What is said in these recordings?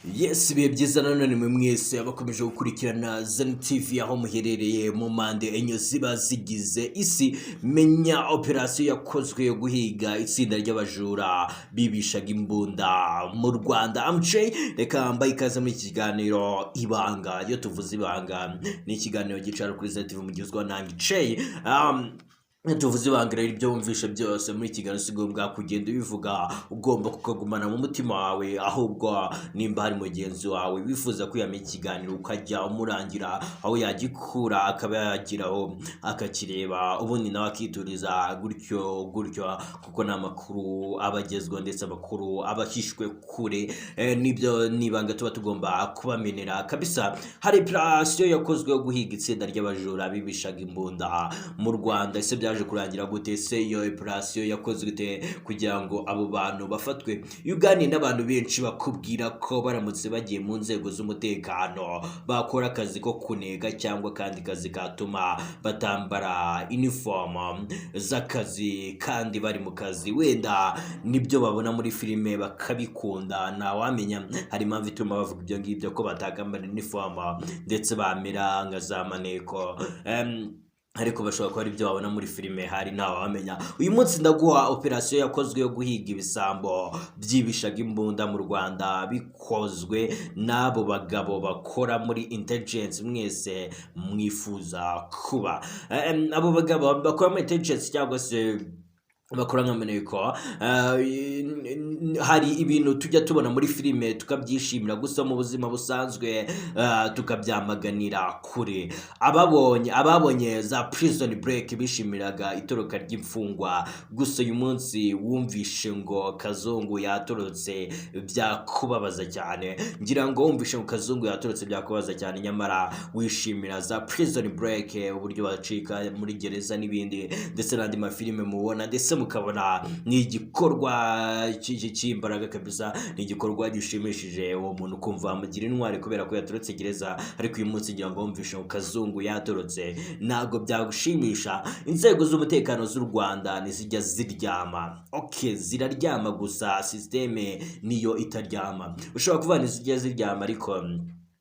Yes, ibihe byiza nanone mwe mwese abakomeje gukurikirana Zen TV aho muherereye mu mpande enye ziba zigize isi. Menya operasiyo yakozwe yo guhiga itsinda ry'abajura bibishaga imbunda mu Rwanda. Amce, reka mbaye ikaze muri iki kiganiro Ibanga. Iyo tuvuze ibanga, ni ikiganiro gicara kuri Zen TV mugezwaho nange Cey. Iyo tuvuze ibanga rero, ibyo wumvishe byose muri kiganiro si ngombwa kugenda ubivuga, ugomba kukagumana mu mutima wawe. Ahubwo nimba hari mugenzi wawe wifuza kwiyama ikiganiro, ukajya umurangira aho yagikura, akaba yagiraho akakireba, ubundi nawe akituriza gutyo gutyo, kuko ni amakuru aba agezweho ndetse amakuru aba ahishwe kure. Nibyo ni ibanga tuba tugomba kubamenera kabisa. Hari operasiyo yakozwe yo guhiga itsinda ry'abajura bibishaga imbunda mu Rwanda. Ese byaje kurangira gute? Se iyo operasiyo yakozwe ite kugira ngo abo bantu bafatwe? Iyo uganiye n'abantu benshi, bakubwira ko baramutse bagiye mu nzego z'umutekano bakora akazi ko kuneka cyangwa akandi kazi katuma batambara inifomu z'akazi kandi bari mu kazi. Wenda nibyo babona muri filime bakabikunda, ntawamenya. Hari impamvu ituma bavuga ibyo ngibyo ko batakambara inifomu ndetse bamera nka za maneko. Ariko bashobora kuba ari ibyo babona muri filime, hari ntawamenya. Uyu munsi ndaguha operasiyo yakozwe yo guhiga ibisambo byibishaga imbunda mu Rwanda, bikozwe n'abo bagabo bakora muri intelligence mwese mwifuza kuba. Abo bagabo bakora muri intelligence cyangwa se bakora nka maneko, hari ibintu tujya tubona muri filime tukabyishimira, gusa mu buzima busanzwe tukabyamaganira kure. Ababonye za Prison Break bishimiraga itoroka ry'imfungwa, gusa uyu munsi wumvishe ngo Kazungu yatorotse byakubabaza cyane. Ngira ngo wumvishe ngo Kazungu yatorotse byakubabaza cyane, nyamara wishimira za Prison Break, uburyo bacika muri gereza n'ibindi, ndetse n'andi mafilime mubona, ndetse mukabona ni igikorwa cy'imbaraga kabisa, ni igikorwa gishimishije. Uwo muntu ukumva wamugira intwari kubera ko yatorotse gereza. Ariko uyu munsi ngira ngo wumvishe ngo Kazungu yatorotse, ntabwo byagushimisha. Inzego z'umutekano z'u Rwanda ntizijya ziryama. Ok, ziraryama, gusa sisiteme niyo itaryama. Ushobora kuvuga ntizijya ziryama, ariko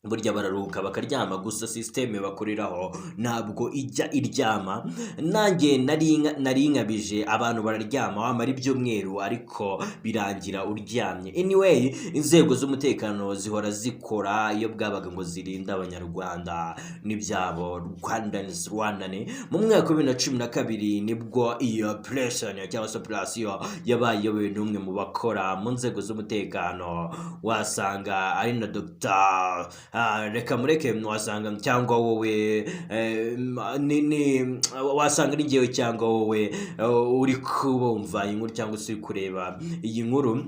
burya bararuhuka bakaryama, gusa sisiteme bakoreraho ntabwo ijya iryama. Nanjye nari nkabije. Abantu bararyama, wamara ibyumweru ariko birangira uryamye. Anyway, inzego z'umutekano zihora zikora iyo bwabaga ngo zirinde Abanyarwanda n'ibyabo. Rwandans, Rwandan. Mu mwaka wa 2012 nibwo iyo operation cyangwa se operasiyo yabaye iyobowe n'umwe mu bakora mu nzego z'umutekano. Wasanga ari na Dr. Reka mureke, wasanga cyangwa wowe, wasanga ari njyewe cyangwa wowe uri kubumva iyi nkuru cyangwa se uri kureba iyi nkuru,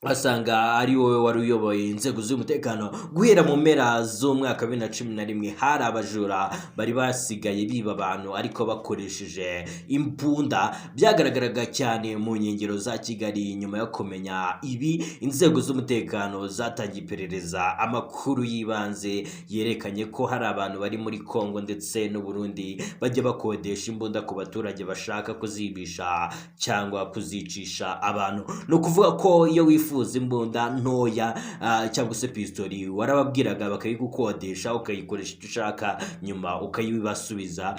wasanga ari wowe wari uyoboye inzego z'umutekano. Guhera mu mpera z'umwaka wa 2011 hari abajura bari basigaye biba abantu ariko bakoresheje imbunda. Byagaragaraga cyane mu nkengero za Kigali. Nyuma yo kumenya ibi, inzego z'umutekano zatangiye iperereza. Amakuru y'ibanze yerekanye ko hari abantu bari muri Kongo ndetse n'u Burundi bajya bakodesha imbunda ku baturage bashaka kuzibisha cyangwa kuzicisha abantu. Ni ukuvuga ko iyo wifuza imbunda ntoya cyangwa se pistori, warababwiraga bakayigukodesha, ukayikoresha icyo ushaka, nyuma ukayibasubiza.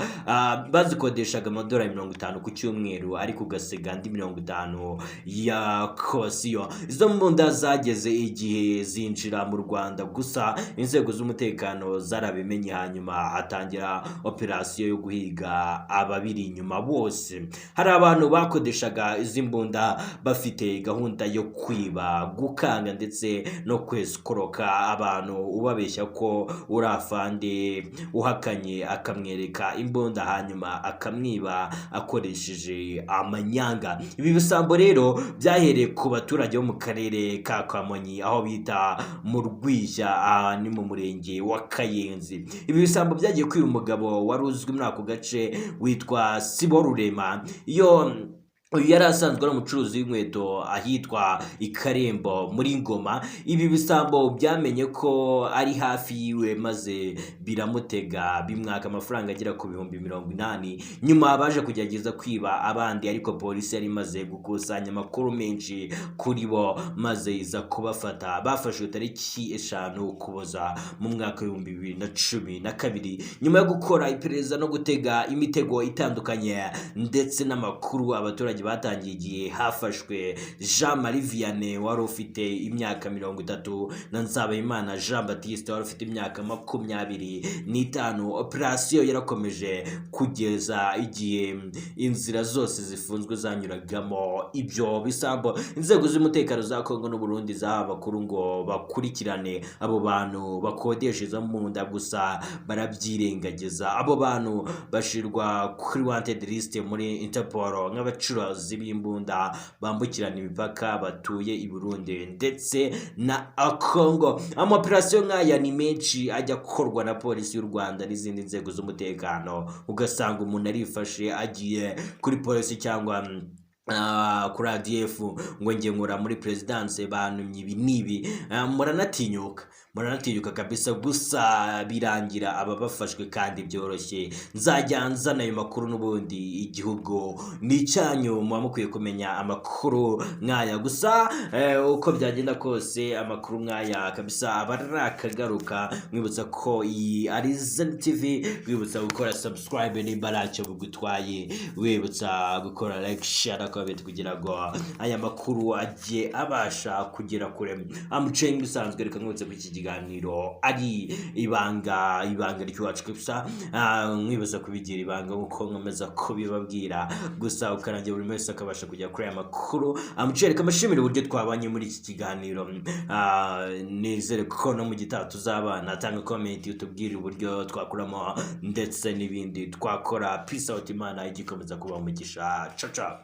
Bazikodeshaga amadolari 50 ku cyumweru, ariko ugasiga andi 50 ya kosiyo. Izo mbunda zageze igihe zinjira mu Rwanda, gusa inzego z'umutekano zarabimenye, hanyuma hatangira operasiyo yo guhiga ababiri inyuma bose. Hari abantu bakodeshaga izi mbunda bafite gahunda yo kwiba, gukanga ndetse no kwesikoroka abantu, ubabeshya ko uri afande, uhakanye akamwereka imbunda, hanyuma akamwiba akoresheje amanyanga. Ibi bisambo rero byahereye ku baturage bo mu karere ka Kamonyi, aho bita mu Rwishya, aha ni mu murenge wa Kayenzi. Ibi bisambo byagiye kwiba umugabo wari uzwi muri ako gace witwa Siborurema. Iyo Uyu yari asanzwe ari umucuruzi w'inkweto ahitwa i Karembo muri Ngoma. Ibi bisambo byamenye ko ari hafi yiwe, maze biramutega, bimwaka amafaranga agera ku 80,000. Nyuma baje kugerageza kwiba abandi, ariko polisi yari imaze gukusanya amakuru menshi kuri bo, maze iza kubafata. Bafashwe tariki 5 Ukuboza mu mwaka w'2012, nyuma yo gukora iperereza no gutega imitego itandukanye ndetse n'amakuru abaturage batangiye igihe. Hafashwe Jean Marie Vianney wari ufite imyaka 30 na Nzabahimana Jean Baptiste wari ufite imyaka 25. Operasiyo yarakomeje kugeza igihe inzira zose zifunzwe zanyuragamo ibyo bisambo. Inzego z'umutekano za Kongo n'Uburundi zahawe amakuru ngo bakurikirane abo bantu bakodesha izo mbunda, gusa barabyirengagiza. Abo bantu bashirwa kuri wanted list muri Interpol nk'abacuruzi b'imbunda bambukirana imipaka batuye i Burundi ndetse na Congo. Amaoperasiyo nk'aya ni menshi ajya akorwa na polisi y'u Rwanda n'izindi nzego z'umutekano, ugasanga umuntu arifashe agiye kuri polisi cyangwa kuri ADF ngo njye nkora muri perezidanse, bantumye ibi n'ibi. Muranatinyuka, muranatinyuka kabisa, gusa birangira aba bafashwe kandi byoroshye. Nzajya nzana ayo makuru n'ubundi, igihugu ni icyanyu, muba mukwiye kumenya amakuru nk'aya. Gusa uko byagenda kose, amakuru nk'aya kabisa aba ari akagaruka. Mwibutsa ko iyi ari Zen TV, wibutsa gukora subscribe nimba ntacyo bugutwaye, wibutsa gukora like, share na comment kugira ngo aya makuru ajye abasha kugera kure. Amucenga bisanzwe. Reka mwibutse ko iki kiganiro ari ibanga, ibanga ry'iwacu kabisa. Mwibaza kubigira ibanga nkuko nkomeza kubibabwira, gusa ukarangira buri wese akabasha kujya kuri aya makuru. Amucereka amashimire uburyo twabanye muri iki kiganiro. Nizere ko no mu gitaha tuzabana. Tanga comment utubwire uburyo twakuramo ndetse n'ibindi twakora. Peace out, Imana igikomeza kuba umugisha. Ciao ciao.